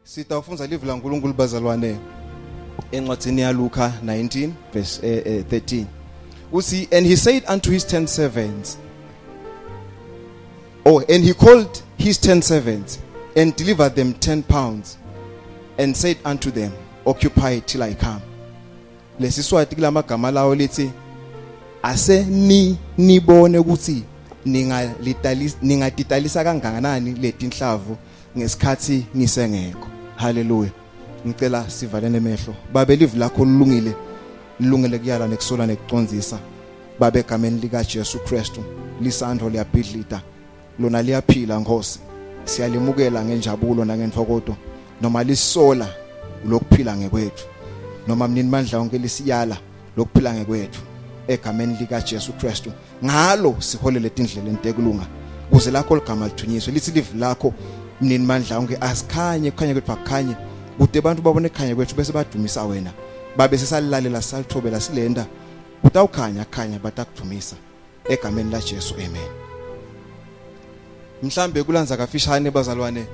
Sitawufundza livi laNkulunkulu bazalwane encwadzini yaLuka 19 verse 13. Uthi, and he said unto his 10 servants, oh, and he called his 10 servants and delivered them 10 pounds and said unto them, occupy till I come. Lesiswati kulamagama lawo lithi ase ni nibone ukuthi ningalitalisa ningatitalisa kangakanani letinhlavu ngesikhathi ngisengekho. Haleluya. Ngicela sivalene emehlo. Babe, livi lakho lilungile, lilungele kuyala nekusola nekucondzisa. Babe, egameni lika Jesu Kristu, lisandvo liyabhidlita, lona liyaphila Nkosi. Siyalimukela ngenjabulo nangentokoto, noma lisola lokuphila ngekwethu, noma mnini mandla wonke lisiyala lokuphila ngekwethu, egameni lika Jesu Kristu ngalo siholele tindleleni tekulunga kuze lakho ligama lithunyiswe. Lithi livi lakho, mnini mandla wonke, asikhanye, kukhanya kwethu akukhanye kude, abantu babone kukhanya kwethu bese badumisa wena. Babe, sesalilalela, salithobela, silenda kutawukhanya khanya, batakudumisa egameni la Jesu, amen. Mhlambe kulanza kafishane bazalwane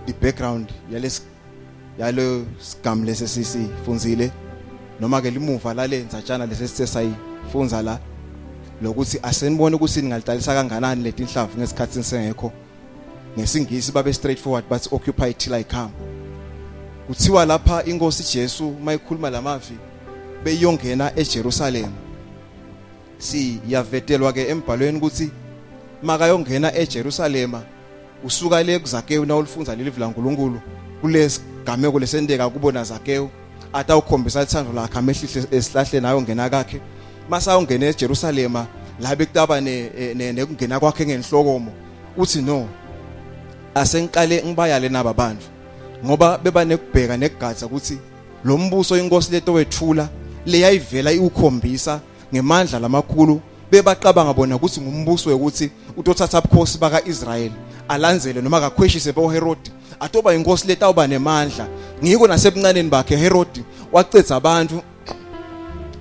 i background yalesi yalo sigamu lesi sisifunzile, noma ke limuva lale ndzatshana lesi sithe sayifunza la, lokuthi asenibone ukuthi ningalitalisa kanganani letinhlavu ngesikhathi nisengekho. Ngesingisi babe straightforward, bathi, "Occupy till I come." Kuthiwa lapha inkosi Jesu mayikhuluma lamavi beyongena eJerusalem. Siyavetelwa ke embhalweni ukuthi makayongena eJerusalema usuka le kuZakewu. Nawulifunza leli laNkulunkulu kulesigameko lesenteka kubona Zakewu atawukhombisa lithando lakhe, amehlihle esihlahleni ayongena kakhe. Masayongena eJerusalema la bekutaba nekungena kwakhe ngenhlokomo, uthi, "No, asengiqale ngibayale naba bantu," ngoba beba nekubheka nekugadza ukuthi lo mbuso inkosi leto wethula leyayivela iwukhombisa ngemandla lamakhulu, bebacabanga bona ukuthi ngumbuso wokuthi utothatha ubukhosi bakaIsrael alandzele noma kakhweshise boHerod, atoba inkosi letawuba nemandla. Ngiko nasebuncaneni bakhe Herod wacetha abantu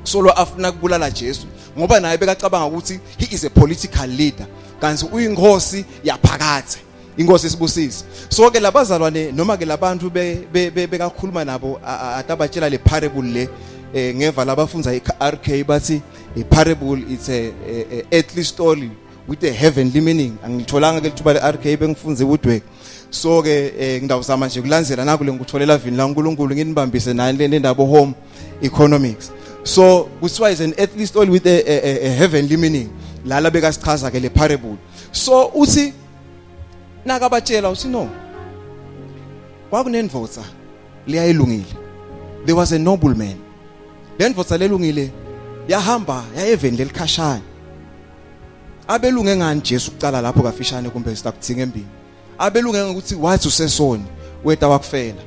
solo afuna kubulala Jesu, ngoba naye bekacabanga ukuthi he is a political leader, kanti uyinkosi yaphakathe. Inkosi isibusise. So ke labazalwane noma ke labantu bekakhuluma nabo atabatshela le parable le, ngeva labafunza iRK bathi a parable, it's a earthly story with a heavenly meaning. Angitholanga ke lithuba le RK, bengifunze woodwork. So ke ngidawuzama nje kulandzela naku lengikutholela vini la uNkulunkulu, nginibambise nani le ndaba home economics. So kuthiwa is an earthly story with a heavenly meaning lala bekasichaza ke le parable. So uthi nakabatshela, uthi, "No, kwakunendvodza leyayilungile." There was a nobleman. Le ndvodza lelungile yahamba yayeveni lelikhashana. Abelunge ngani Jesu kucala lapho kafishane, kumbe sitakudzinga embili? Abelunge ngokuthi wathi usesoni weta wakufela.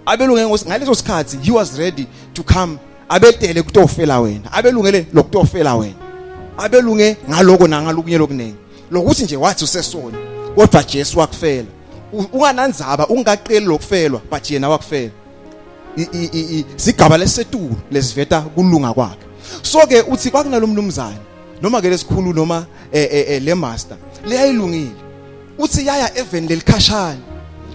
Abelunge ngokuthi ngaleso sikhathi he was ready to come, abetele kutofela wena, abelungele lokutofela wena. Abelunge ngaloko nangalokunye lokuningi, lokuthi nje wathi usesoni kodwa Jesu wakufela. Unganandzaba, ungaqeli lokufelwa, but yena wakufela. Sigaba lesetulu lesiveta kulunga kwakhe. So ke uthi kwakunalomnumzane noma ke lesikhulu noma le master leyayilungile. Uthi yaya eveni lelikhashane.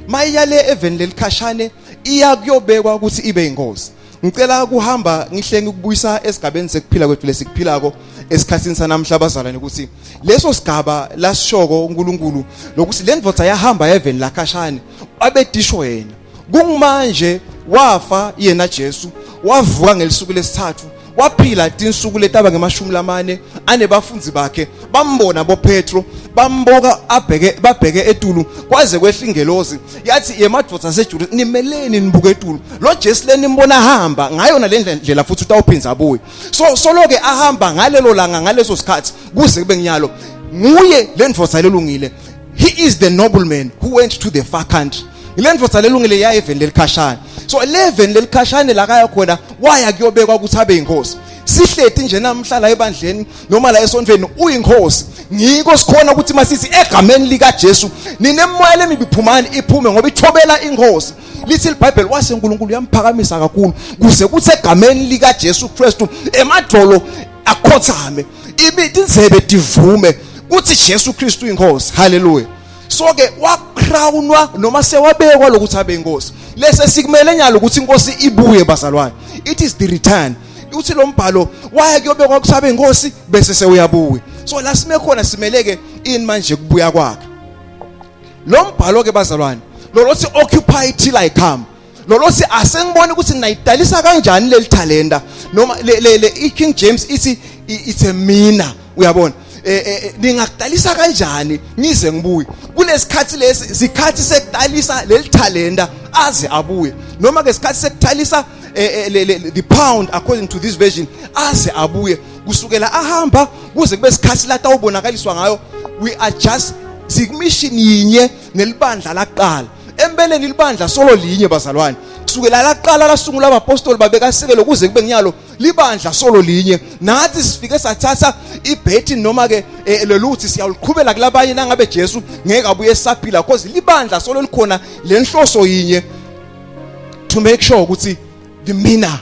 Mayiya le eveni lelikhashane, iya kuyobekwa ukuthi ibe inkosi. Ngicela kuhamba ngihle ngikubuyisa esigabeni sekuphila kwethu lesikuphilako esikhatsini sanamhla abazalwane, ukuthi leso sigaba lasishoko uNkulunkulu lokuthi le ndvodza yahamba eveni lakhashane abedisho yena. Kungumanje wafa yena Jesu, wavuka ngelisuku lesithathu, waphila tinsuku letaba ngemashumi lamane anebafunzi bakhe. Bambona boPetro, bamboka abheke, babheke etulu, kwaze kwehla ingelozi yathi, "Yemadvodza aseJuda, nimeleni nibuke etulu? Lo Jesu lenimbona hamba ngayo le ndlela futhi utawuphinza abuye." So solo ke ahamba ngalelo langa, ngaleso sikhathi, kuze kube nginyalo nguye le ndvodza lelungile. He is the nobleman who went to the far country. Le ndvodza lelungile yaya eveni lelikhashane. So leveni lelikhashane la kaya khona, waya kuyobekwa ukuthi abe inkosi. Sihleti nje namhla la ebandleni noma la esontweni, uyinkosi. Ngiko sikhona ukuthi masithi egameni lika Jesu, ninemoya lemibi phumani, iphume ngoba ithobela inkosi. Lithi iBhayibheli wase uNkulunkulu yamphakamisa kakhulu kuze kuthi egameni lika Jesu Kristu emadolo akhothame, ibi tindzebe tivume kuthi Jesu Kristu inkosi. Haleluya. So ke wacrownwa noma sewabekwa lokuthi abe inkosi. Lese sikumele nyalo ukuthi inkosi ibuye bazalwane. It is the return. Uthi lo mbhalo waya kuyobekwa ukuthi abe inkosi bese sewuyabuya. So la sime khona simeleke in manje kubuya kwakhe. Lo mbhalo ke bazalwane lolothi occupy till I come. Lolothi asengibone ukuthi nayidalisa kanjani leli talenta noma le le iKing James ithi it's a mina uyabona eh, eh, eh ningakudalisa kanjani ngize ngibuye kulesikhathi lesi sikhathi sekutalisa leli talenta aze abuye noma ke sikhathi sekuthalisa eh, the pound according to this version aze abuye kusukela ahamba kuze kube sikhathi lata ubonakaliswa ngayo. We are just sikumishini yinye nelibandla laqala. Empeleni libandla solo linye bazalwane, kusukela laqala lasungula abapostoli babeka sekelo kuze kube nginyalo libandla solo linye. Nathi sifike sathatha ibhethi noma ke leluthi siyawuqhubela kulabanye nangabe Jesu ngeke abuye esaphila, because libandla solo likhona lenhloso yinye, to make sure ukuthi the mina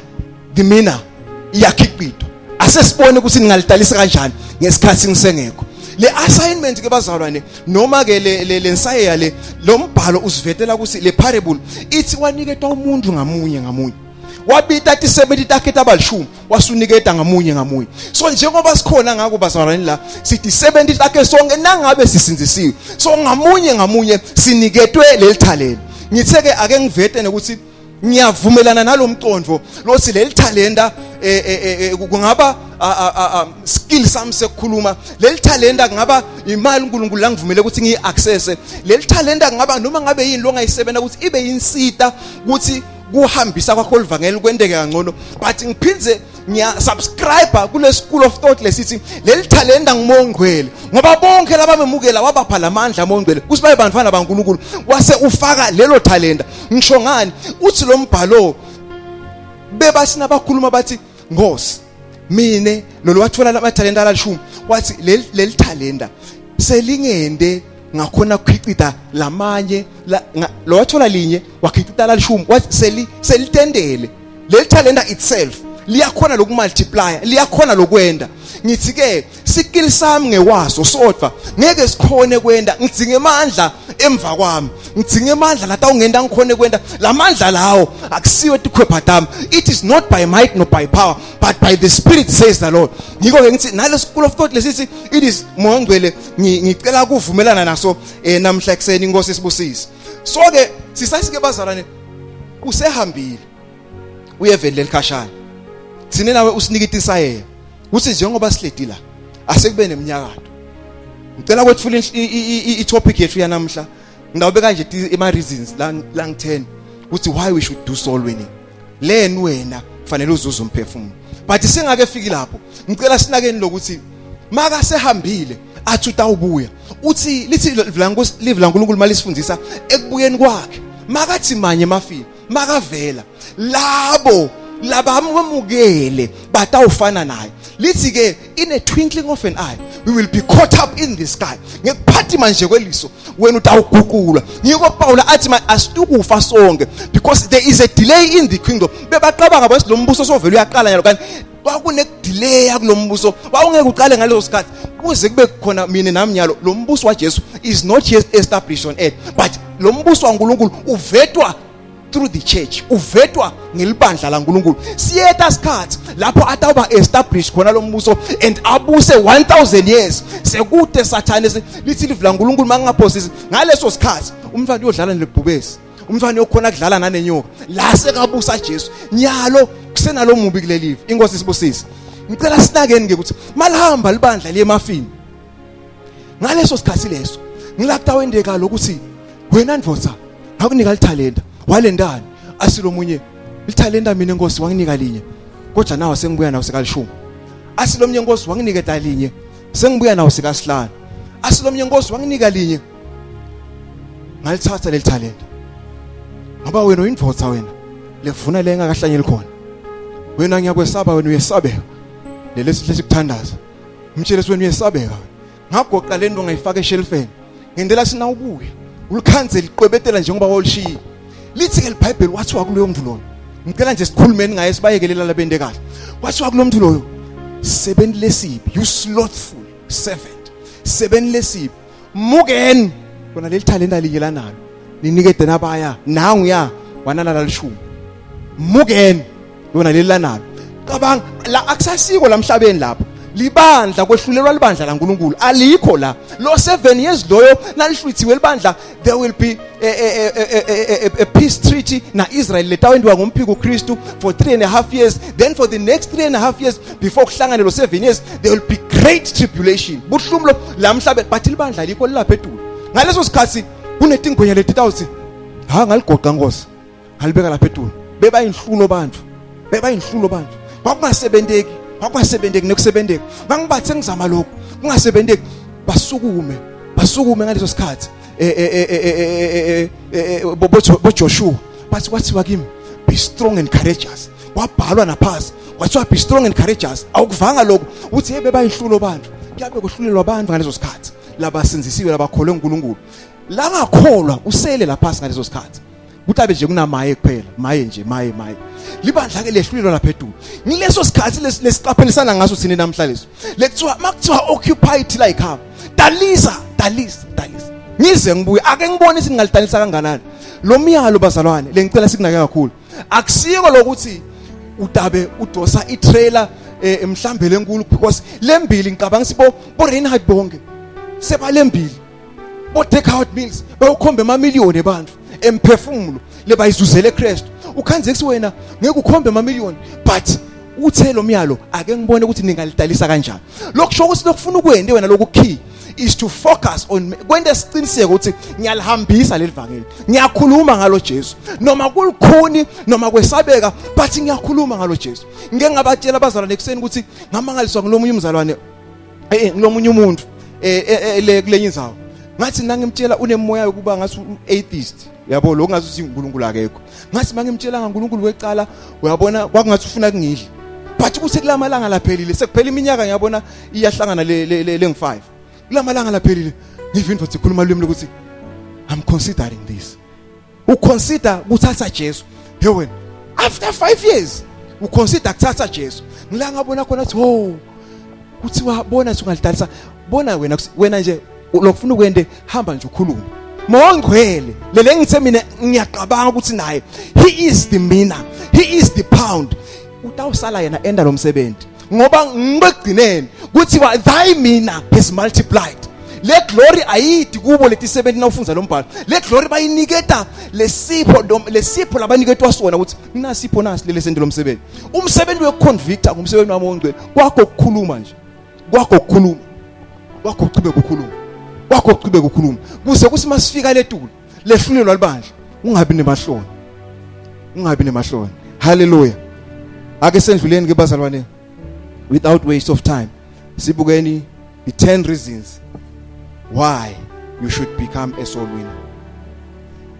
iyakhiqitwa. Asesibone ukuthi ningalitalisa kanjani ngesikhathi ngisengekho. Le assignment ke bazalwane noma ke le lensayeya le lo mbhalo usivetela ukuthi le parable ithi waniketwa umuntu ngamunye ngamunye. Wabita tisebenti takhe tabalishumi, wasuniketa ngamunye ngamunye. So njengoba sikhona ngako bazalwane la, sithi 70 takhe sonke nangabe sisindzisiwe. So ngamunye ngamunye siniketwe leli talent. Ngithe ke ake ngivete nokuthi ngiyavumelana nalomqondo lothi leli talenta kungaba skill sami sekukhuluma, leli talenta kungaba imali uNkulunkulu langivumele ukuthi ngiyi-access, leli talenta kungaba noma ngabe yini longayisebenza ukuthi ibe insita ukuthi kuhambisa kwakho olivangeli kwenteke kangcono. But ngiphindze ngiya subscribe kule school of thought lesithi leli talenta ngumongcwele, ngoba bonke labamemukela wabapha lamandla amongcwele kuthi babe bantwana baNkulunkulu, wase ufaka lelo talenta. Ngisho ngani? Uthi lo mbhalo bebasina bakhuluma bathi, "Nkosi, mine lo wathola lamathalenta alishumi." Wathi leli talenta selingende ngakhona kukhicita lamanye. Lo wathola linye wakhicita lalishumi, wathi seli selitendele leli talenta itself liyakhona lokumultiplya, liyakhona lokwenda. Ngithi ke sikill sami ngewaso sodwa ngeke sikhone kwenda. Ngidzinga emandla emva kwami, ngidzinga emandla lata ungenda ngikhone kwenda. Lamandla lawo akusiwe tikhwepha tami. It is not by might nor by power, but by the Spirit, says the Lord. Ngiko ke ngithi nale school of thought lesithi it is Mongcwele, ngicela kuvumelana naso namhla ekseni. Inkosi sibusise. So ke sisasike bazalwane, usehambile uyeveli lelikhashana. Thina nawe usinika itisayela kuthi njengoba sihledi la asekube neminyakato. Ngicela kwethula i-topic yethu yanamhla. Ngawubeka nje ima reasons la lang 10 ukuthi why we should do soul winning. Leni wena kufanele uzuze umphefumulo? But singake fiki lapho, ngicela sinakeni lokuthi maka sehambile athi utawubuya. Uthi lithi live laNkulunkulu malisifundisa ekubuyeni kwakhe, makathi manye mafini makavela, labo labamemukele batawufana naye. Lithi ke in a twinkling of an eye we will be caught up in the sky. Ngekuphathima nje kweliso wena utawuguqulwa. Ngiko Paul athi asitukufa sonke because there is a delay in the kingdom. Bebaqabanga bese lo mbuso sovela uyaqala nyalo, kanti kwakunekudelay kulombuso, wawungeke uqale ngaleso sikhathi kuze kube khona mina nami nyalo. Lo mbuso waJesu is not yet established on earth, but lo mbuso waNkulunkulu uvetwa through the church, uvetwa ngelibandla laNkulunkulu. Siyeta sikhathi lapho atawuba established khona lo mbuso and abuse 1000 years sekude sathane. Lithi live laNkulunkulu mangingaphosisi, ngaleso sikhathi umntwana uyodlala nelibhubesi, umntwana uyokhona kudlala nanenyoka la sekabusa Jesu. Nyalo kusenalo mubi kulelive. Inkosi sibusise. Ngicela sinakeni ke ukuthi malihamba libandla liye emafini ngaleso sikhathi leso, ngilakutawendeka lokuthi wena ndvodza ngakunika lithalenta, walendani? Asilomunye lithalenta, mina Nkosi wanginika linye, kodwa nawe sengibuya nawe sekalishumi. Asilomnye, Nkosi wanginika linye, sengibuya nawe sekasihlanu. Asilomnye, Nkosi wanginika linye, ngalithatha leli talenta ngoba wena uyindvodza, wena levuna le engakahlanyeli khona. Wena ngiyakwesaba, wena uyesabeka. Lelesihle sikuthandaza umtshele wena uyesabeka. Ngagoqa le nto ngayifaka eshelfeni ngendela sinawubuya ulikhanze liqwebetela njengoba wawulishiyile. Lithi ke liBhayibheli wathiwa kuloyo muntu loyo, ngicela nje sikhulumeni ngaye sibayekelela labende kahle, wathiwa kulo muntu loyo, "Sebenzi lesibi, you slothful servant, sebenzi lesibi, mukeni." Kona leli talenta linye lanalo. Ninikete nabaya nangu ya wanana lalishumi. Mukeni lona leli lanalo. Cabanga la akusasiko lamhlabeni lapho. Libandla kwehlulelwa libandla laNkuluNkulu alikho la. Lo 7 years loyo nalihlwithiwe libandla there will be a, a, a, a, a, a peace treaty na Israel letawentiwa ngumphiko Kristu for 3 and a half years then for the next 3 and a half years before kuhlangane lo 7 years there will be great tribulation buhlungu lo la mhlabe but libandla likho lilapha etulu ngaleso sikhathi kunetingwenya letitawuthi ha ngaligoqa nkosi ngalibeka lapha etulu beba inhlulo bantu beba inhlulo bantu kwakungasebenteki kwakungasebenteki nekusebenteka ngangibathe ngizama lokho kungasebenteki basukume basukume ngaleso sikhathi eh, eh, eh, boJoshua bathi kwathiwa kimi be strong and courageous kwabhalwa naphasi kwathiwa be strong and courageous awukuvanga lokho uthi hey bebayinhlulo bantu kuyabe kuhlulelwa abantu ngaleso sikhathi labasinzisiwe labakholwe uNkulunkulu langakholwa usele laphasi ngaleso sikhathi kutabe nje kunamaye kuphela maye nje maye maye libandla ke lehlulelwa lapha edulu ngileso sikhathi lesiqaphelisana ngaso thina namhla leso lekuthiwa makuthiwa occupy till I come dalisa dalisa dalisa ngize ngibuye ake ngibone ukuthi ngingalidanisa kanganani lo myalo bazalwane lengicela sikunake kakhulu akusiko lokuthi udabe udosa itrailer eh, emhlambe lenkulu because lembili ngicabanga sibo bo Reinhard bonke sebalembili bo Deckard Mills bayukhomba emamiliyoni abantu emphefumulo lebayizuzele eKristu ukhanze kuthi wena ngeke ukhombe emamiliyoni but uthe lo myalo ake ngibone ukuthi ningalidalisa kanjani lokusho ukuthi lokufuna ukwende wena lokhu key is to focus on kwenta isiqiniseko ukuthi ngiyalihambisa leli vangeli ngiyakhuluma ngalo Jesu noma kulikhuni noma kwesabeka but ngiyakhuluma ngalo Jesu ngike ngabatshela abazalwane ekuseni ukuthi ngamangaliswa ngilomunye umzalwane eh ngilomunye umuntu eh, eh, eh le kulenye indzawo ngathi nangimtshela unemoya yokuba ngathi atheist yabo lokho ngathi uthi uNkulunkulu akekho ngathi mangimtshela ngaNkulunkulu wecala uyabona kwakungathi ufuna kungidla but kuthe kulamalanga laphelile sekuphela iminyaka ngiyabona iyahlangana le le lengi5 kulamalanga laphelile ngiva indoda ikhuluma lwimi lokuthi i'm considering this uconsider kuthatha Jesu he wena after 5 years uconsider kuthatha Jesu ngila ngabona khona ukuthi oh kuthiwa bona ungalidalisa bona wena wena nje lokufuna ukwende hamba nje ukhulume mongcwele lele ngithe mina ngiyaqabanga ukuthi naye he is the mina he is the pound utawusala yena enda lo msebenzi ngoba ngibegcineni kuthiwa thy mina has multiplied le glory ayidi kubo letisebenzi nawufunza lo mbhalo le glory bayiniketa lesipho lesipho labaniketwa sona ukuthi nginasipho nasi leli sento lomsebenzi umsebenzi wekuconvicta ngumsebenzi wami ongcwele kwakho ukukhuluma nje kwakho ukukhuluma kwakho ukuchubeka ukhuluma kwakho ukuchubeka ukhuluma kuze kuthi masifika letulu lehlulelwa libandla ungabi nemahloni ungabi nemahloni haleluya ake sendluleni ke bazalwane without waste of time sibukeni the 10 reasons why you should become a soul winner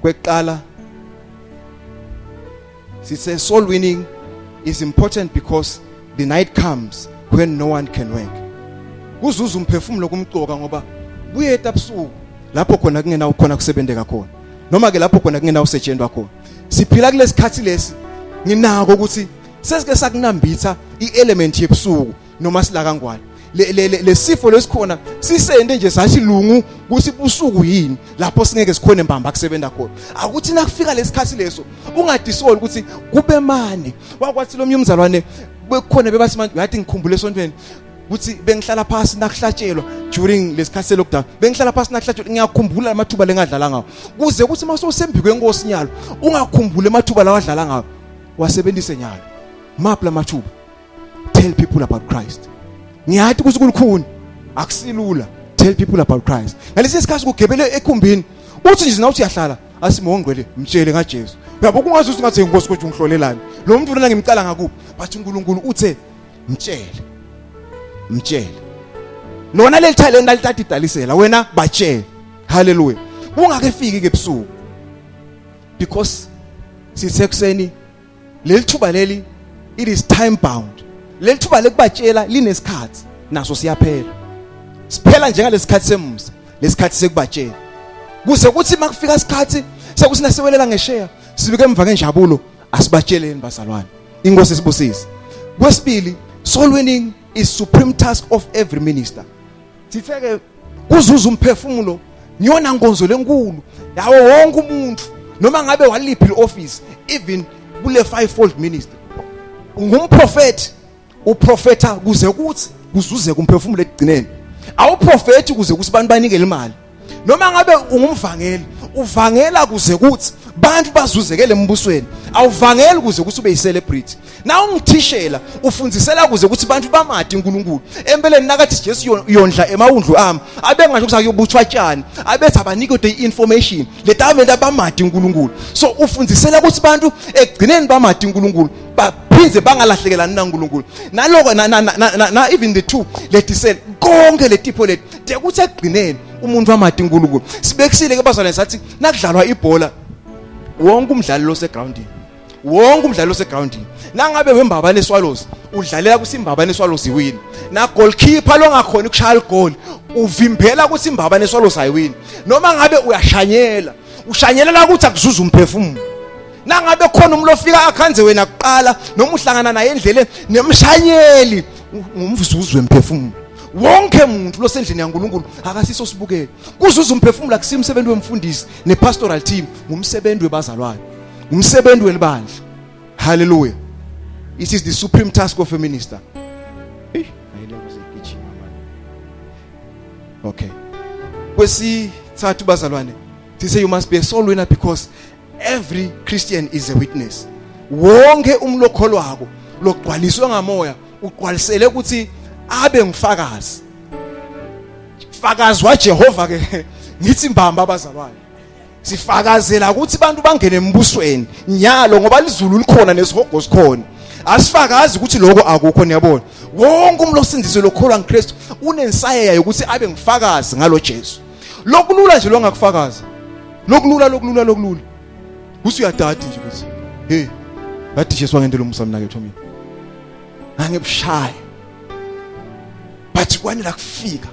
kweqala sithe soul winning is important because the night comes when no one can work kuzuza umphefumulo kumcoka ngoba buyeta busuku lapho khona kungenawo khona kusebenzeka khona noma ke lapho khona kungenawo setshenzwa khona siphila kulesikhathi lesi nginako ukuthi sesike sakunambitha ielement yebusuku noma silakangwane le lesifo lesikhona sisende nje sasilungu kuthi busuku yini lapho singeke sikhone mbamba kusebenza khona akuthi nakufika lesikhathi leso ungadisoli ukuthi kube mane wakwathi lo umzalwane bekukhona bebathi manje uyathi ngikhumbule esontweni ukuthi bengihlala phansi nakuhlatshelwa during lesikhathi se-lockdown bengihlala phansi nakuhlatshelwa ngiyakhumbula amathuba lengadlala ngawo kuze kuthi uma sewusembi kwenkosi nyalo ungakhumbuli amathuba lawadlala ngawo wasebenzise nyalo maphi lamathuba tell people about Christ ngiyathi ukuthi kulukhuni akusilula tell people about Christ ngalesi sikhathi kugebele ekhumbini uthi nje nawuthi uyahlala asimongcwele mtshele ngaJesu uyabo kungazi ukuthi ngathi inkosi kodwa ungihlolelani lo muntu lona ngimcala ngakuphi but uNkulunkulu uthe mtshele mtshele lona leli talent alithatha idalisela wena batshele haleluya kungakefiki ke ebusuku because sisekuseni leli thuba leli it is time bound leli thuba lekubatshela linesikhathi naso siyaphela siphela njengalesikhathi semusa lesikhathi sekubatshela kuze kuthi makufika isikhathi sekuthi nasewelela ngesheya sibike emva ngenjabulo asibatsheleni bazalwane inkosi isibusise kwesibili soul winning is supreme task of every minister sitheke kuzuza umphefumulo Ngiyona nkonzo lenkulu yawo wonke umuntu noma ngabe waliphi ioffice, even kule fivefold ministry. Ungumprofeti, uprofeta kuze kuthi kuzuzeke umphefumulo ekugcineni. Awuprofeti kuze kuthi abantu banikele imali. Noma ngabe ungumvangeli, uvangela kuze kuthi bantu bazuzekele embusweni. Awuvangeli kuze kuthi ube yicelebrity. Na ungithishela, ufundisela kuze kuthi bantu bamati uNkulunkulu. Empeleni nakathi Jesu yondla emawundlu ami, abengasho ukuthi akuyobuthwa tshani, abethi abanike the information letamenta bamati uNkulunkulu. So ufundisela ukuthi bantu ekugcineni bamati uNkulunkulu, baphindze bangalahlekelani naNkulunkulu. Naloko na, na, na, na even the two letisele konke letipho leti tekuthi ekugcineni umuntu amati uNkulunkulu. Sibekisile ke bazalwane sathi nakudlalwa ibhola wonke umdlali lo segroundini, wonke umdlali osegroundini, nangabe wembabane Swallows udlalela kusimbabane Swallows iwini, na goalkeeper longakhona ukushaya igoli uvimbela ukuthi imbabane Swallows ayiwini. Noma ngabe uyashanyela, ushanyelela ukuthi akuzuza umphefumulo. Nangabe khona umuntu ofika akhanze wena kuqala noma uhlangana naye endleleni nemshanyeli, ngumzuzu wemphefumulo. Wonke umuntu losendlini yaNkulunkulu akasiso sibukele. Kuzuza umphefumulo akusimsebenzi wemfundisi nepastoral team, ngumsebenzi webazalwane, umsebenzi welibandla. Hallelujah. It is the supreme task of a minister. Eh, ayilento seyigijima manje. Okay, kwesithathu bazalwane, they say you must be a soul winner because every Christian is a witness. Wonke umlokholwako logcwaliswe ngamoya ugcwalisele ukuthi abe ngufakazi, fakazi waJehova ke. Ngithi mbamba abazalwane, sifakazela ukuthi abantu bangene embusweni nyalo ngoba lizulu likhona nesihogo sikhona. Asifakazi ukuthi lokho akukho. Niyabona, wonke umuntu osindiswe lokholwa ngiKristu unensayeya yokuthi abe ngifakazi ngalo Jesu. Lokulula nje longakufakaza, lokulula, lokulula, lokulula kuthi uyadadi nje ukuthi hey, ngathi Jesu wangendela umusa mina ke mina ngangibushaya, but kwanela kufika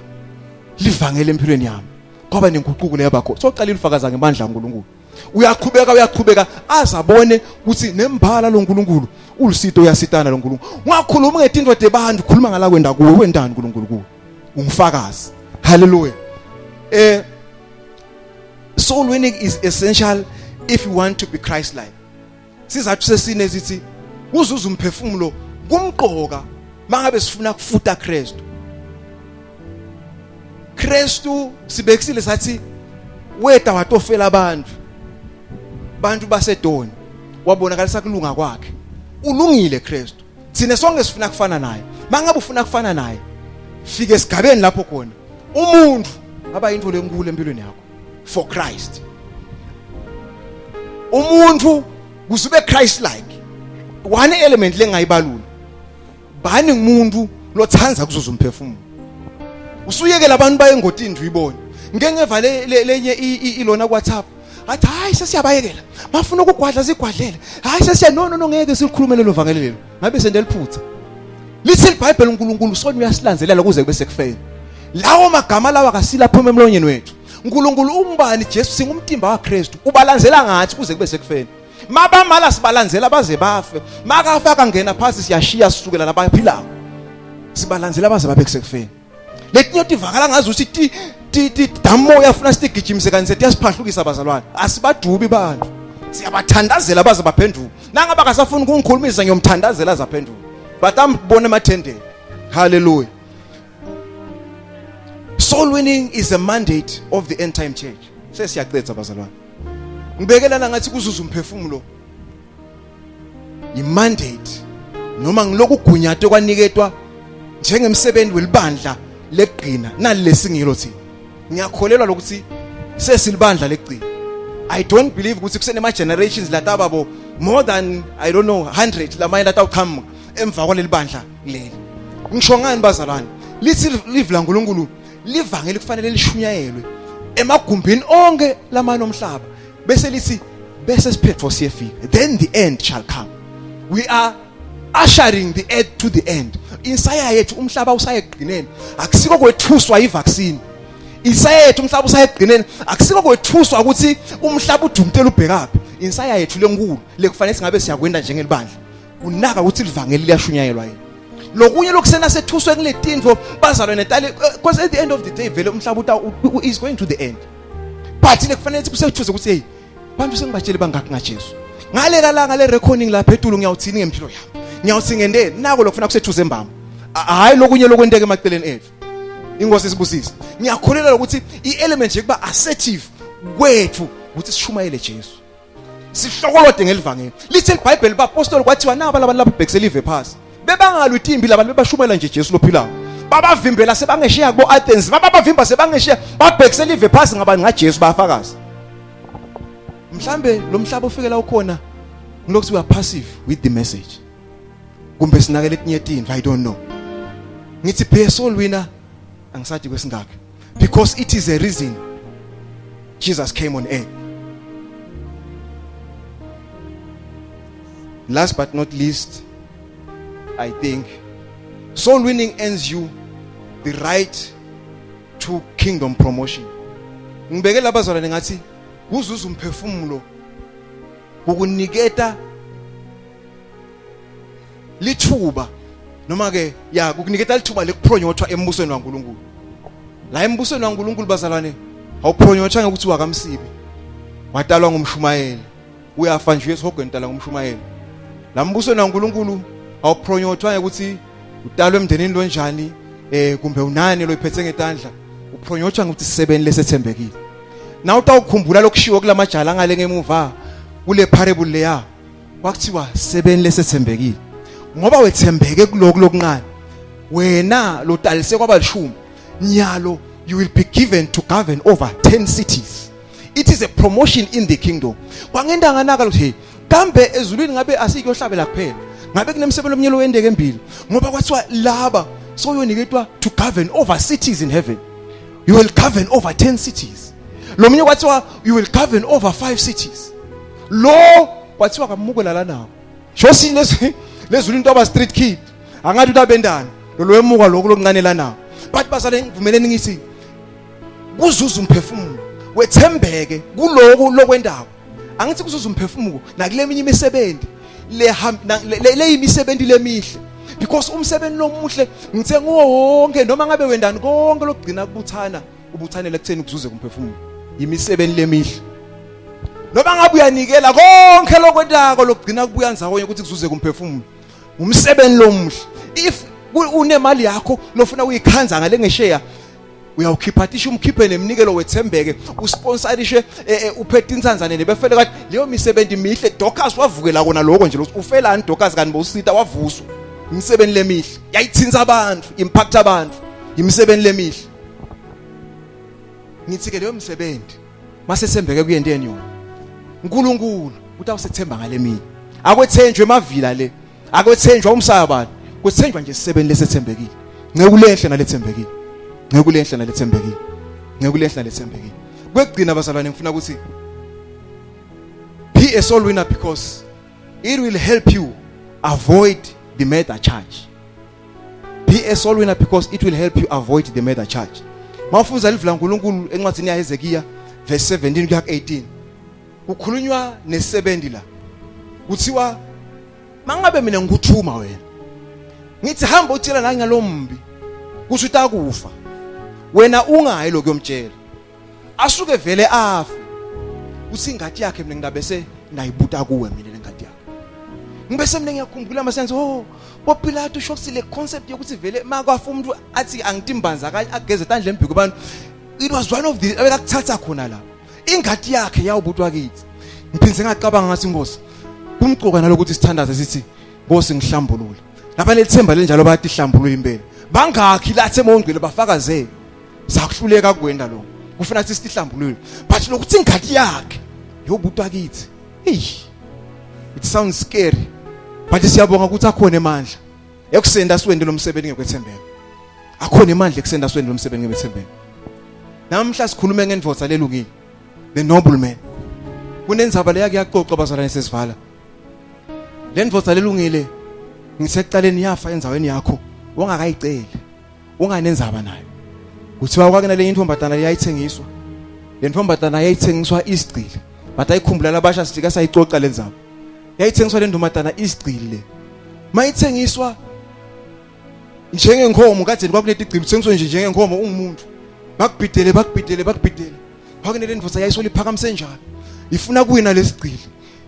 livangele empilweni yami kwaba nenguquko leyabakho. Soqala ilifakaza ngemandla kaNkuluNkulu. Uyaqhubeka, uyaqhubeka azabone ukuthi nembala loNkulunkulu ulusito, uyasitana loNkulunkulu. Ungakhuluma ngetinto debantu, khuluma ngala kwenda kuwe. Wendani uNkulunkulu kuwe? Ungufakazi. Hallelujah. Soul winning is essential if you want to be Christ like. Sizathu sesine sithi kuzuza umphefumulo kumqoka mangabe sifuna kufuta Kristu. Kristu sibekisile sathi weta watofela abantu, bantu basedoni, wabonakalisa kulunga kwakhe. Ulungile Kristu, thina sonke sifuna kufana naye. Mangabe ufuna kufana naye, fike esigabeni lapho khona umuntu aba into lenkulu empilweni yakho for Christ. Umuntu kuzube Christ like. One element lengayibalula, bani ngumuntu lothanza kuzuza umphefumulo. Usuyekela abantu baye ngotini, uyibone ngeke ngeva lenye ilona ku WhatsApp athi hayi, sesiyabayekela, bafuna ukugwadla sigwadlele, hayi sesiya. No, no, no, ngeke silikhulume lelo vangeli lelo ngabe sendeliphutha. Lithi iBhayibheli uNkulunkulu sona uyasilandzelela kuze kube sekufeni. Lawo magama lawa akasila phuma emlonyeni wethu. uNkulunkulu ungubani? Jesu. Singumtimba waKristu, ubalandzela ngathi kuze kube sekufeni. Mabamala sibalandzela baze bafe. Makafa kangena phasi, siyashiya, sisukela labaphilako, sibalandzela baze babe kusekufeni. Letinye tivakala ngazi ukuthi ti ti ti damoya afuna sigijimise kanti siyasiphahlukisa. Bazalwane, asibadubi bantu, siyabathandazela baze baphenduka. Nangaba akasafuni ukungikhulumisa, ngiyomthandazela azaphenduka, but ambona emathendeni. Hallelujah. Soul winning is a mandate of the end time church. Sesiyacetha bazalwane. Ngibekelana ngathi kuzuza umphefumulo i-mandate noma ngiloku gunyatwe kwaniketwa njengemsebenzi welibandla lekugcina nali lesingilo thina. Ngiyakholelwa lokuthi sesilibandla lekugcina. I don't believe ukuthi kusenema generations latababo more than, I don't know, 100 lamanye latawuqhamuka emva kwaleli bandla leli. Ngisho ngani bazalwane? Lithi live laNkulunkulu, livangeli kufanele lishunyayelwe emagumbini onke lamanye omhlaba, bese lithi bese siphetho siyefika, then the end shall come. We are ushering the earth to the end. Insaya yethu umhlaba usaye ekugcineni, akusiko kwethuswa ivaccine. Insaya yethu umhlaba usaye ekugcineni, akusiko kwethuswa ukuthi umhlaba udumtela ubhekaphi. Insaya yethu lenkulu lekufanele singabe siyakwenda njengelibandla unaka ukuthi livangeli liyashunyayelwa yini. Lokunye lokusena sethuswe kuletintfo bazalwane netali, because at the end of the day vele umhlaba uta is going to the end. But lekufanele ukuthi kusethuze ukuthi hey bantu sengibatshele bangaki ngaJesu. Ngalela la ngale reckoning lapha etulu ngiyawuthini ngempilo yami. Ngiyawuthi ngendeni nako lokufuna kusethuze embamba. Hayi lokunye lokwenteka emaceleni ethu. Inkosi isibusise. Ngiyakholelwa ukuthi i-element yekuba assertive kwethu ukuthi sishumayele Jesu. Sihlokolode ngelivangeli. Lithi iBhayibheli bapostoli kwathiwa naba labantu lapha bhekisela ive phasi. Bebangalwi timbi labantu bebashumayela nje Jesu lophilayo. Babavimbela sebangeshiya kubo Athens, bababavimba sebangeshiya, babhekisela ive phasi ngabantu ngaJesu bayafakaza. Mhlambe lo mhlaba ofikela ukhona ngilokhu we are passive with the message. Kumbe sinakele etinye tintfo, I don't know. Ngithi be a soul winner angisathi kwesingakhi because it is a reason Jesus came on earth. Last but not least, I think soul winning earns you the right to kingdom promotion. Ngibeke labazalwane ngathi kuzuza umphefumulo ukuniketa lithuba noma ke ya kukuniketa lithuba lekuphronyothwa embusweni waNkulunkulu. La embusweni waNkulunkulu bazalwane awuphronyothwa ngokuthi wakamsibi. Watalwa ngumshumayeli. Uyafa nje esihogweni tala ngumshumayeli. La mbusweni waNkulunkulu awuphronyothwa ngokuthi utalwe emndenini lonjani eh kumbe unani loyiphethe ngetandla. Uphronyothwa ngokuthi sisebeni lesethembekile. Na utawukhumbula lokushiwo kulamajala ngale ngemuva kule parable leya kwakuthiwa sebeni lesethembekile ngoba wethembeke kuloko lokuncane wena lotalise kwabalishumi nyalo you will be given to govern over 10 cities it is a promotion in the kingdom kwangenta nganaka ukuthi hey kambe ezulwini ngabe asikuyohlabela kuphela ngabe kunemsebenzi omnye lowendeke embili ngoba kwathiwa laba soyoniketwa to govern over cities in heaven you will govern over 10 cities lo munye kwathiwa you will govern over 5 cities lo kwathiwa kamukela la nawo shosi lezi lezulu into aba street kid angathi utabendana lo lwemuka lokhu lokuncane la nawo but bazale ngivumeleni ngithi kuzuza umphefumulo wethembeke kuloku lokwendako angithi kuzuza umphefumulo nakule minye imisebenzi le le imisebenzi lemihle because umsebenzi lomuhle ngithe nguwo wonke noma ngabe wendani konke lokugcina kubuthana ubuthanele ekutheni kuzuze kumphefumulo imisebenzi lemihle noma ngabe uyanikela konke lokwentako lokugcina kubuya ndzawonye ukuthi kuzuze kumphefumulo umsebenzi lomuhle if unemali yakho lofuna uyikhanza ngale ngesheya uyawukhipha tisho umkhiphe neminikelo wethembeke usponsorishe eh, eh, uphethe insanzane nebefele kathi leyo misebenzi mihle Dorcas wavukela kona lokho nje ufelani Dorcas kanti bowusita wavuswa imisebenzi lemihle yayithinta abantu impact abantu imisebenzi lemihle ngithi ke leyo misebenzi masesembeke kuyenteni yona uNkulunkulu utawusethemba ngale akwethenjwe emavila le akwethenjwa umsaya bani kwethenjwa nje isebeni lesethembekile nceku lenhle nalethembekile nceku lenhle nalethembekile nceku lenhle nalethembekile kwekugcina bazalwane ngifuna ukuthi be a soul winner because it will help you avoid the murder charge be a soul winner because it will help you avoid the murder charge mawufunza livi laNkulunkulu encwadini yaHezekiya verse 17 kuya ku18 kukhulunywa nesebenzi la kuthiwa mangabe mina ngikuthuma wena ngithi hamba utshela la ngalombi kusho utakufa wena ungayi lokuyomtshela asuke vele afe uthi ingadi yakhe mina ngingabese nayibuta kuwe mina lengadi yakhe ngibese mina ngiyakhumbula masenze oh boPilato usho ukuthi le concept yokuthi vele makwafa umuntu athi angitimbanza ageze tandla embhiko abantu it was one of the abekakuthatha khona la ingadi yakhe yawubutwa kithi ngiphinde ngacabanga ngathi inkosi kumcoka nalokuthi sithandaze sithi Nkosi ngihlambulule labanethemba lenjalo bayatihlambulula impela bangakhi lathe emongcwele bafakazele sakuhluleka kwenda lo kufuna sithi sihlambulule but lokuthi ingadi yakhe yobutwa kithi hey it sounds scary but siyabonga ukuthi akhona emandla ekusenda siwende lo msebenzi ngekwethembeka akhona emandla ekusenda siwende lo msebenzi ngekwethembeka namhla sikhulume ngendvodza lelungile the noble man kunenzaba leya kuyaxoxa bazalwane sesivala le ndvodza lelungile ngisekuqaleni yafa endzaweni yakho wangakayiceli unganenzaba nayo kuthiwa kwake nalenye intombazana leyayithengiswa le ntombazana yayithengiswa isigcili but ayikhumbula labasha sifika sayixoxa le ndzaba yayithengiswa le ntombazana isigcili le mayithengiswa njengenkomo kadzeni kwakunetigcili uthengiswa nje njengenkomo ungumuntu bakubhidele bakubhidele bakubhidele Phakene lendvodza yayisola iphakamise njalo. Ifuna kuwina lesigcili.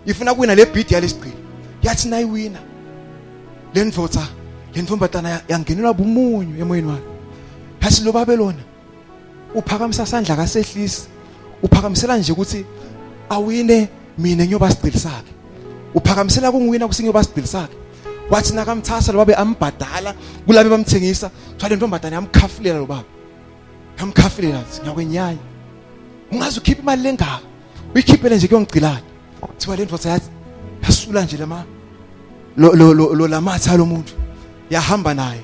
Ifuna kuwina le bid yalesigcili. Yathi nayiwina lendvodza lentombatana yangenelwa bumunyu emoyeni wakhe. Yathi lo babe lona uphakamisa sandla kasehlisi uphakamisela nje ukuthi awine mina ngiyoba sigcili sakhe uphakamisela kungiwina kusingiyoba sigcili sakhe wathi nakamthasa lo babe ambhadala kulabe bamthengisa kuthiwa le ntombazane yamkhafulela lo baba yamkhafulela nje ngiyakwenyanya ungaze ukhiphe imali lengaka uyikhiphele nje kuyongigcilana kuthiwa le ndoda yathi yasula nje lama lo lo lo lamatha lomuntu yahamba naye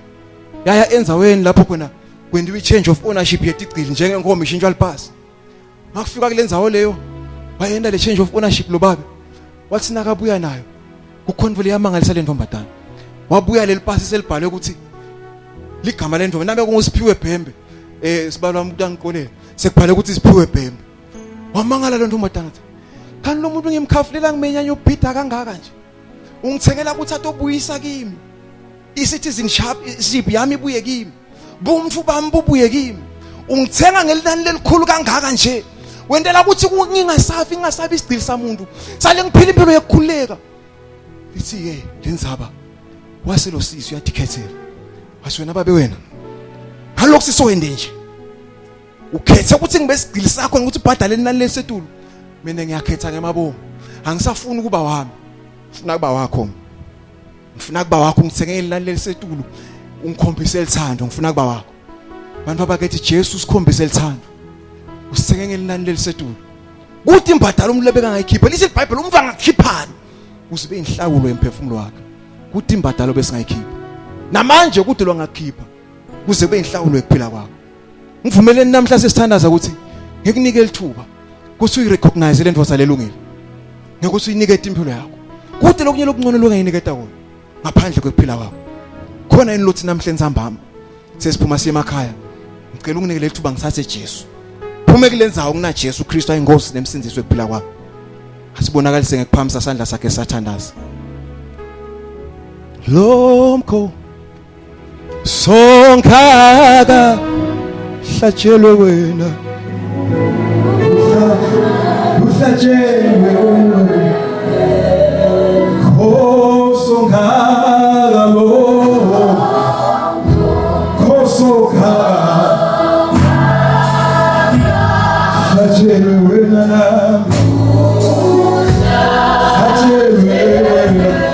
yaya enzaweni lapho khona kwenziwa i-change of ownership yetigcili njengenkomo ishintshwa lipasi makufika kule ndzawo leyo wayenda le change of ownership lo babe wathi nakabuya nayo kukhona vele yamangalisa le ntombazana wabuya leli pasi selibhalwe ukuthi ligama lentombi nabe kungusiphiwe bhembe eh sibalwa umuntu angiqolele sekubhalwe ukuthi siphiwe bhembe wamangala le ntombazana kanti lo muntu ngimkhafulela ngimenyanya ubhida kangaka nje ungithengela ukuthi atobuyisa kimi i-citizenship yami ibuye kimi bumfu bami bubuye kimi ungithenga ngelinani lelikhulu kangaka nje wentela ukuthi ngingasafi ngingasabi isigcili samuntu sale ngiphila impilo yokukhululeka lithi ke lenzaba wase lo sisi uyadikhethela wathi wena babe wena ngalokhu sisoyende nje ukhethe ukuthi ngibe isigcili sakho ngokuthi ubhadale inani lesetulu mina ngiyakhetha ngemabomu angisafuni ukuba wami ufuna kuba wakho ngifuna kuba wakho ngithenge inani lelisetulu ungikhombise elithando ngifuna kuba wakho bantu abakethi Jesu usikhombise elithando usithenge ngelinani lelisetulu kuthi imbadalo umuntu lebeka ngayikhipha lithi iBhayibheli umva ngakhiphani kuze ibe inhlawulo yemphefumulo wakhe kuthi imbadalo besingayikhipha namanje kude lwangakhipha kuze kube inhlawulo yokuphila kwakho ngivumeleni namhla sesithandaza ukuthi ngikunike lithuba kuthi uyirecognize le ndoda lelungile ngekuthi uyinikete impilo yakho kude lokunye lokuncono longayiniketa kona ngaphandle kwekuphila kwakho khona yini lothi namhla entsambama sesiphuma siye emakhaya ngicela unginike lethuba ngisathe Jesu phume kulendzawo kuna Jesu Kristu ayinkosi nemsindiso wekuphila kwakho asibonakalise ngekuphamisa sandla sakhe sathandaza lomkho sonkaka hlatshelwe wena uhlatshelwe wena khosonkaka lo khosonkaka hlatshelwe wena nami hlatshelwe wena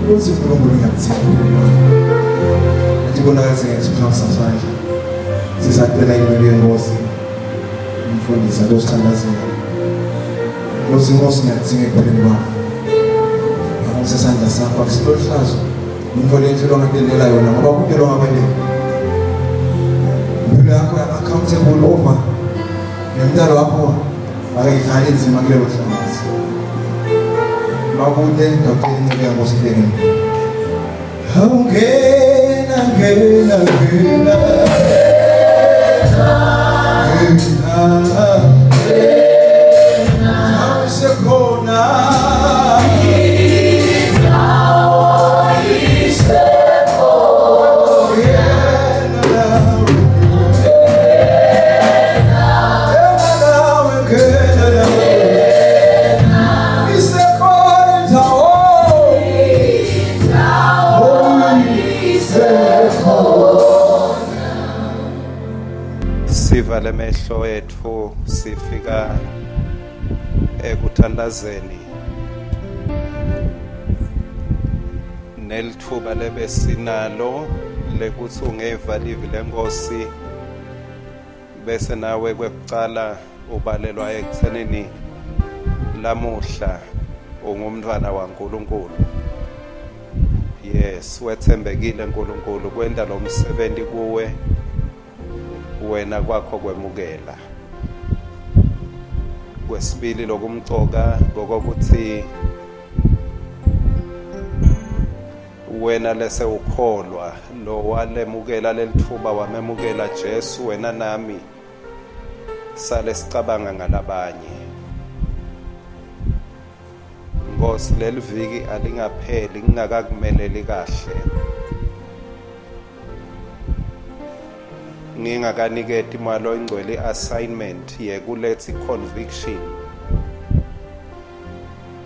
Uthi uNkulunkulu ngiyakuthanda. Athi bonakala sengithi sandla. Sisacela imali yenkosi. Umfundisi atosithandazela. Nkosi inkosi ngiyakudinga ekuphileni kwami. Ngakho sesandla sakho akusilo hlazo. Into lenhle longadelela yona ngoba kude longakwendela. Impilo yakho accountable over nemntalo wakho akayidlali inzima kulelo hlangothi. Makude ngacela inceku yankosi ibeke. Awungena ngena ngena. Awusekhona. Sivale emehlo ethu sifika ekuthandazeni. Nelithuba lebesinalo lekuthi ungeva livi lenkosi bese nawe kwekucala ubalelwa ekuthenini lamuhla ungumntwana waNkulunkulu. Yes, wethembekile uNkulunkulu kwenta lo msebenzi kuwe wena kwakho kwemukela. Kwesibili lokumcoka ngokokuthi wena lese ukholwa lo walemukela lelithuba wamemukela Jesu wena nami sale sicabanga ngalabanye. Nkosi leliviki alingapheli ngingakakumeleli kahle ngingakaniketi moya loyingcwele i-assignment yekuletha i-conviction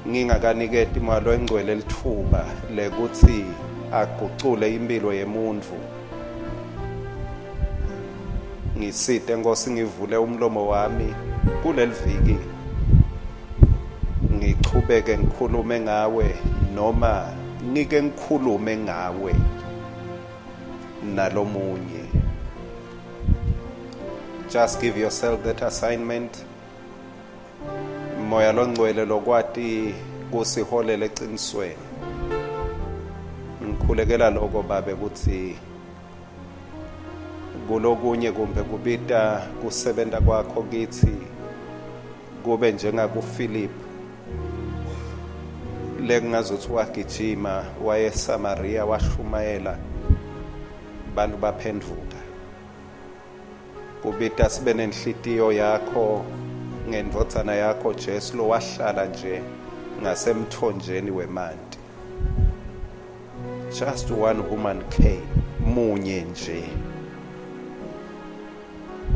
ngingakaniketi moya loyingcwele lithuba lekuthi agucule impilo yemuntfu. Ngisite Nkosi ngivule umlomo wami kuleliviki ngichubeke ngikhulume ngawe noma ngike ngikhulume ngawe nalomunye. Just give yourself that assignment. Moya longcwele lokwati kusiholela eqinisweni. Ngikhulekela lokho babe ukuthi kulokunye kumbe kubita kusebenta kwakho kithi kube njengakuPhilip lekungazuthi wagijima waye eSamaria washumayela bantu baphenduka. Kubita sibe nenhlitiyo yakho ngendvodzana yakho Jesu lowahlala nje ngasemthonjeni wemanti. Just one woman came, munye nje.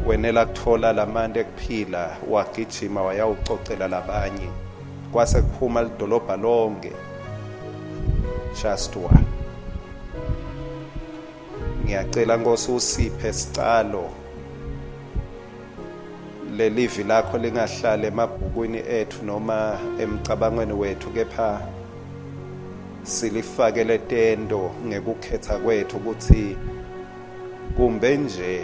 Wenela kutfola lamanti ekuphila, wagijima wayawucocela labanye. Kwase kuphuma lidolobha lonke. Just one. Ngiyacela Nkosi usiphe sicalo lelivi lakho lingahlali emabhukwini ethu noma emcabangweni wethu kepha silifakele tento ngekukhetha kwethu ukuthi kumbe nje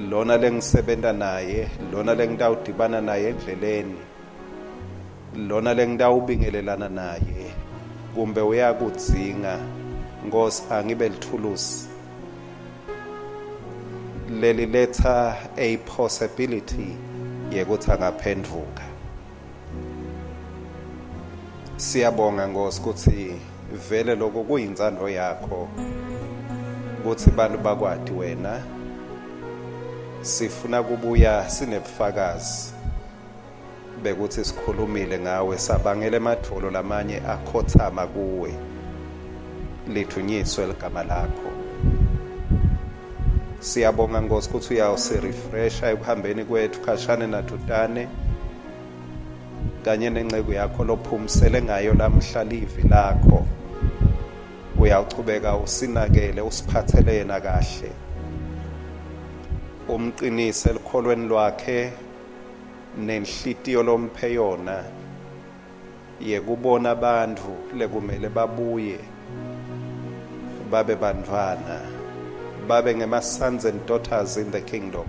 lona lengisebenta naye lona lengitawudibana naye endleleni lona lengitawubingelelana naye kumbe uyakudzinga Nkosi angibe lithulusi leli letha a possibility yekuthi angaphenduka. Siyabonga Nkosi ukuthi vele lokho kuyintsando yakho ukuthi abantu bakwati wena. Sifuna kubuya sinebufakazi bekuthi sikhulumile ngawe sabangela emadvolo lamanye akhothama kuwe. Lidvunyiswe ligama lakho. Siyabonga Nkosi ukuthi uyawusirefresha ekuhambeni kwethu khashane nadutane kanye nenceku yakho lophumisele ngayo lamhla livi lakho. Uyawuchubeka usinakele usiphathele yena kahle. Umqinise elikholweni lwakhe nenhlitiyo lomphe yona yekubona bantfu lekumele babuye babe bantfwana babe ngema-sons and daughters in the kingdom.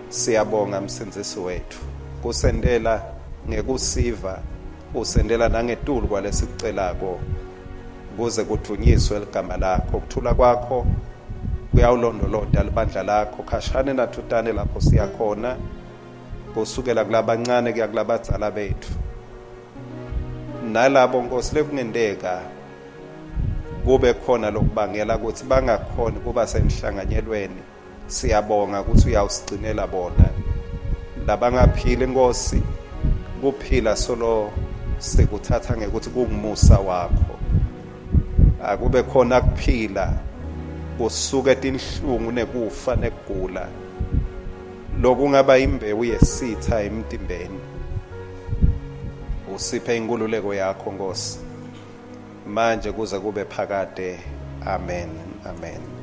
Siyabonga Msindzisi wetfu kusentela ngekusiva usentela nangetulu kwalesikucelako kuze kudvunyiswe ligama lakho. Kuthula kwakho kuyawulondolota libandla lakho khashane nathutane lapho siyakhona kusukela kulabancane kuya kulabadzala betfu nalabo Nkosi lekungenteka kube khona lokubangela ukuthi bangakhoni kuba senhlanganyelweni. Siyabonga ukuthi uyawusigcinela bona labangaphili Nkosi kuphila solo sikuthatha ngekuthi kungumusa wakho. Akube khona kuphila kusuke tinhlungu nekufa nekugula lokungaba imbewu yesitha emtimbeni. Usiphe inkululeko yakho Nkosi manje kuze kube phakade. Amen. Amen.